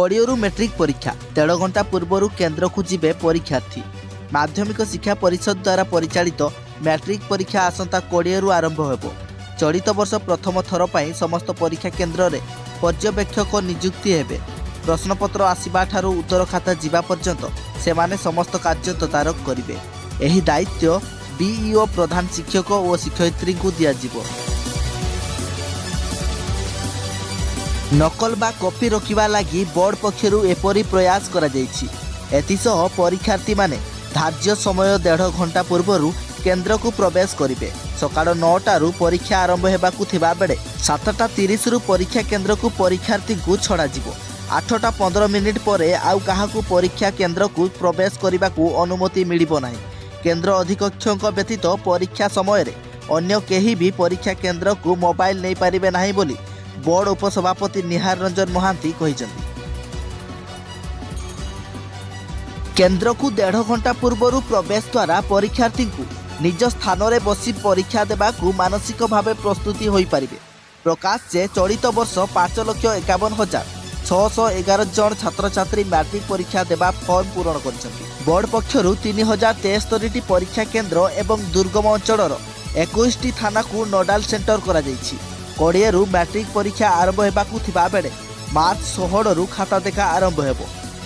20ରୁ matric ପରୀକ୍ଷା, ଦେଢ଼ ଘଣ୍ଟା ପୂର୍ବରୁ କେନ୍ଦ୍ରକୁ ଯିବେ ପରୀକ୍ଷାର୍ଥୀ। ମାଧ୍ୟମିକ ଶିକ୍ଷା ପରିଷଦ ଦ୍ୱାରା ପରିଚାଳିତ ମ୍ୟାଟ୍ରିକ ପରୀକ୍ଷା ଆସନ୍ତା 20ରୁ ଆରମ୍ଭ ହେବ। ଚଳିତ ବର୍ଷ ପ୍ରଥମ ଥର ପାଇଁ ସମସ୍ତ ପରୀକ୍ଷା କେନ୍ଦ୍ରରେ ପର୍ଯ୍ୟବେକ୍ଷକ ନିଯୁକ୍ତି ହେବେ। ପ୍ରଶ୍ନପତ୍ର ଆସିବା ଠାରୁ ଉତ୍ତର ଖାତା ଯିବା ପର୍ଯ୍ୟନ୍ତ ସେମାନେ ସମସ୍ତ କାର୍ଯ୍ୟ ତଦାରଖ କରିବେ। ଏହି ଦାୟିତ୍ୱ ବିଇଓ, ପ୍ରଧାନ ଶିକ୍ଷକ ଓ ଶିକ୍ଷୟିତ୍ରୀଙ୍କୁ ଦିଆଯିବ। ନକଲ ବା କପି ରୋକିବା ଲାଗି ବୋର୍ଡ ପକ୍ଷରୁ ଏପରି ପ୍ରୟାସ କରାଯାଇଛି। ଏଥିସହ ପରୀକ୍ଷାର୍ଥୀମାନେ ଧାର୍ଯ୍ୟ ସମୟ ଦେଢ଼ ଘଣ୍ଟା ପୂର୍ବରୁ କେନ୍ଦ୍ରକୁ ପ୍ରବେଶ କରିବେ। ସକାଳ 9ଟାରୁ ପରୀକ୍ଷା ଆରମ୍ଭ ହେବାକୁ ଥିବା ବେଳେ 7:30ରୁ ପରୀକ୍ଷା କେନ୍ଦ୍ରକୁ ପରୀକ୍ଷାର୍ଥୀଙ୍କୁ ଛଡ଼ାଯିବ। 8ଟା 15 ମିନିଟ୍ ପରେ ଆଉ କାହାକୁ ପରୀକ୍ଷା କେନ୍ଦ୍ରକୁ ପ୍ରବେଶ କରିବାକୁ ଅନୁମତି ମିଳିବ ନାହିଁ। କେନ୍ଦ୍ର ଅଧୀକ୍ଷକଙ୍କ ବ୍ୟତୀତ ପରୀକ୍ଷା ସମୟରେ ଅନ୍ୟ କେହି ବି ପରୀକ୍ଷା କେନ୍ଦ୍ରକୁ ମୋବାଇଲ ନେଇପାରିବେ ନାହିଁ ବୋଲି ବୋର୍ଡ ଉପସଭାପତି ନିହାର ରଞ୍ଜନ ମହାନ୍ତି କହିଛନ୍ତି। କେନ୍ଦ୍ରକୁ ଦେଢ଼ ଘଣ୍ଟା ପୂର୍ବରୁ ପ୍ରବେଶ ଦ୍ୱାରା ପରୀକ୍ଷାର୍ଥୀଙ୍କୁ ନିଜ ସ୍ଥାନରେ ବସି ପରୀକ୍ଷା ଦେବାକୁ ମାନସିକ ଭାବେ ପ୍ରସ୍ତୁତି ହୋଇପାରିବେ। ପ୍ରକାଶ ଯେ, ଚଳିତ ବର୍ଷ 5,51,611 ଜଣ ଛାତ୍ରଛାତ୍ରୀ ମ୍ୟାଟ୍ରିକ ପରୀକ୍ଷା ଦେବା ଫର୍ମ ପୂରଣ କରିଛନ୍ତି। ବୋର୍ଡ ପକ୍ଷରୁ 3073ଟି ପରୀକ୍ଷା କେନ୍ଦ୍ର ଏବଂ ଦୁର୍ଗମ ଅଞ୍ଚଳର 21ଟି ଥାନାକୁ ନୋଡାଲ ସେଣ୍ଟର କରାଯାଇଛି। 20ରୁ ମ୍ୟାଟ୍ରିକ ପରୀକ୍ଷା ଆରମ୍ଭ ହେବାକୁ ଥିବା ବେଳେ ମାର୍ଚ୍ଚ 16ରୁ ଖାତା ଦେଖା ଆରମ୍ଭ ହେବ।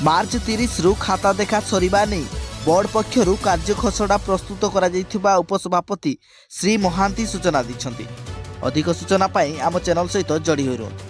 ମାର୍ଚ୍ଚ 30ରୁ ଖାତା ଦେଖା ସରିବା ନେଇ ବୋର୍ଡ ପକ୍ଷରୁ କାର୍ଯ୍ୟଖସଡ଼ା ପ୍ରସ୍ତୁତ କରାଯାଇଥିବା ଉପସଭାପତି ଶ୍ରୀ ମହାନ୍ତି ସୂଚନା ଦେଇଛନ୍ତି। ଅଧିକ ସୂଚନା ପାଇଁ ଆମ ଚ୍ୟାନେଲ ସହିତ ଯୋଡ଼ି ହୋଇ ରୁହନ୍ତୁ।